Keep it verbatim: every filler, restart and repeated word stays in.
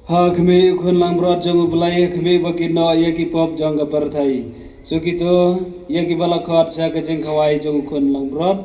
Ha khmih u khun langbrot jong u Blei, ha khmih ba kin noh ïa ki pop jong ka pyrthei. Shu kito ïa kiba la khot sha ka jingkhawai jong u khun langbrot.